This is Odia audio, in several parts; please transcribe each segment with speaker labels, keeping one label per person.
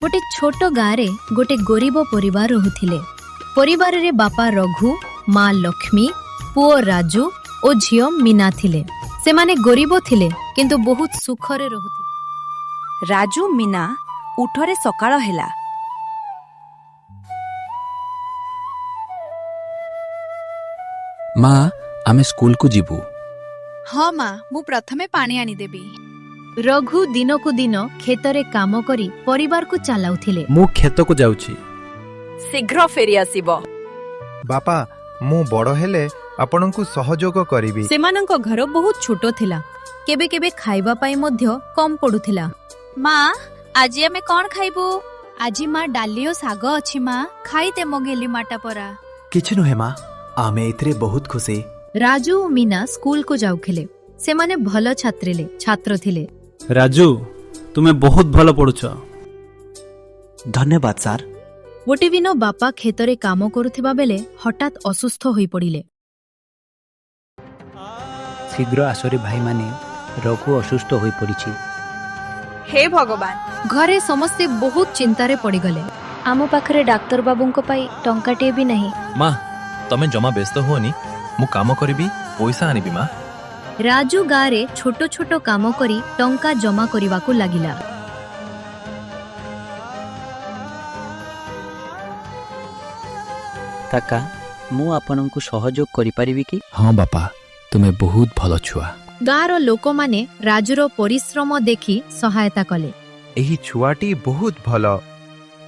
Speaker 1: ଗୋଟେ ଛୋଟ ଗାଁରେ ଗୋଟେ ଗରିବ ପରିବାର ରହୁଥିଲେ। ପରିବାରରେ ବାପା ରଘୁ, ମା ଲକ୍ଷ୍ମୀ, ପୁଅ ରାଜୁ ଓ ଝିଅ ମୀନା ଥିଲେ। ସେମାନେ ଗରିବ ଥିଲେ, କିନ୍ତୁ ବହୁତ ସୁଖରେ ରହୁଥିଲେ।
Speaker 2: ରାଜୁ, ମୀନା, ଉଠରେ, ସକାଳ ହେଲା।
Speaker 3: ମା, ଆମେ ସ୍କୁଲକୁ ଯିବୁ।
Speaker 4: ହଁ ମା, ମୁଁ ପ୍ରଥମେ ପାଣି ଆଣିଦେବି।
Speaker 1: ରଘୁ ଦିନକୁ ଦିନ କ୍ଷେତରେ କାମ କରି ପରିବାରକୁ ଚଲାଉଥିଲେ।
Speaker 5: ମୁଁ କ୍ଷେତକୁ ଯାଉଛି।
Speaker 2: ଶୀଘ୍ର ଫେରି ଆସିବ।
Speaker 6: ବାପା, ମୁଁ ବଡ଼ ହେଲେ ଆପଣଙ୍କୁ ସହଯୋଗ କରିବି।
Speaker 1: ସେମାନଙ୍କ ଘର ବହୁତ ଛୋଟ ଥିଲା। କେବେ କେବେ ଖାଇବା ପାଇଁ ମଧ୍ୟ କମ୍ ପଡୁଥିଲା।
Speaker 4: ମା, ଆଜି ଆମେ କଣ ଖାଇବୁ? ଆଜି ମା, ଡାଲି ଓ ଶାଗ ଅଛି। ମା, ଖାଇଦେ ମୋ ଗେଲି ମାଟା ପରା।
Speaker 7: କିଛି ନୁହେଁ ମା, ଆମେ ଏଥିରେ ବହୁତ ଖୁସି।
Speaker 1: ରାଜୁ ଓ ମୀନା ସ୍କୁଲକୁ ଯାଉଥିଲେ। ସେମାନେ ଭଲ ଛାତ୍ର ଥିଲେ।
Speaker 5: ରାଜୁ, ତୁମେ ବହୁତ ଭଲ ପଢୁଛ।
Speaker 7: ଧନ୍ୟବାଦ ସାର୍।
Speaker 1: ଗୋଟେ ଦିନ ବାପା କ୍ଷେତରେ କାମ କରୁଥିବା ବେଳେ ହଠାତ୍ ଅସୁସ୍ଥ ହୋଇପଡ଼ିଲେ।
Speaker 8: ଶୀଘ୍ର ଆସରେ ଭାଇମାନେ, ରଘୁ ଅସୁସ୍ଥ ହୋଇପଡ଼ିଛି।
Speaker 4: ହେ ଭଗବାନ!
Speaker 1: ଘରେ ସମସ୍ତେ ବହୁତ ଚିନ୍ତାରେ ପଡ଼ିଗଲେ।
Speaker 9: ଆମ ପାଖରେ ଡାକ୍ତରବାବୁଙ୍କ ପାଇଁ ଟଙ୍କାଟିଏ ବି ନାହିଁ।
Speaker 10: ମା, ତମେ ଜମା ବ୍ୟସ୍ତ ହୁଅନି। ମୁଁ କାମ କରିବି, ପଇସା ଆଣିବି ମା।
Speaker 1: ରାଜୁ ଗାଁରେ ଛୋଟ ଛୋଟ କାମ କରି ଟଙ୍କା ଜମା କରିବାକୁ ଲାଗିଲା।
Speaker 8: କାକା, ମୁଁ ଆପଣଙ୍କୁ ସହଯୋଗ କରିପାରିବି କି?
Speaker 3: ହଁ ବାପା, ତୁମେ ବହୁତ ଭଲ ଛୁଆ।
Speaker 1: ଗାଁର ଲୋକମାନେ ରାଜୁର ପରିଶ୍ରମ ଦେଖି ସହାୟତା କଲେ।
Speaker 6: ଏହି ଛୁଆଟି ବହୁତ ଭଲ,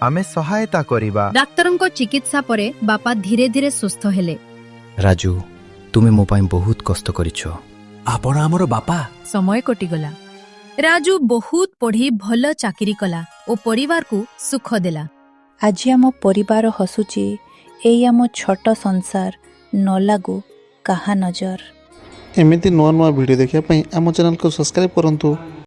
Speaker 6: ଆମେ ସହାୟତା କରିବା।
Speaker 1: ଡାକ୍ତରଙ୍କ ଚିକିତ୍ସା ପରେ ବାପା ଧୀରେ ଧୀରେ ସୁସ୍ଥ ହେଲେ।
Speaker 3: ରାଜୁ, ତୁମେ ମୋ ପାଇଁ ବହୁତ କଷ୍ଟ କରିଛ।
Speaker 7: ଆପଣ ଆମର ବାପା।
Speaker 1: ସମୟ କଟିଗଲା। ରାଜୁ ବହୁତ ପଢ଼ି ଭଲ ଚାକିରି କଲା ଓ ପରିବାରକୁ ସୁଖ ଦେଲା।
Speaker 11: ଆଜି ଆମ ପରିବାର ହସୁଛି। ଏଇ ଆମ ଛୋଟ ସଂସାର, ନ ଲାଗୁ କାହା ନଜର।
Speaker 12: ଏମିତି ନୂଆ ନୂଆ ଭିଡ଼ିଓ ଦେଖିବା ପାଇଁ ଆମ ଚ୍ୟାନେଲକୁ ସବସ୍କ୍ରାଇବ୍ କରନ୍ତୁ।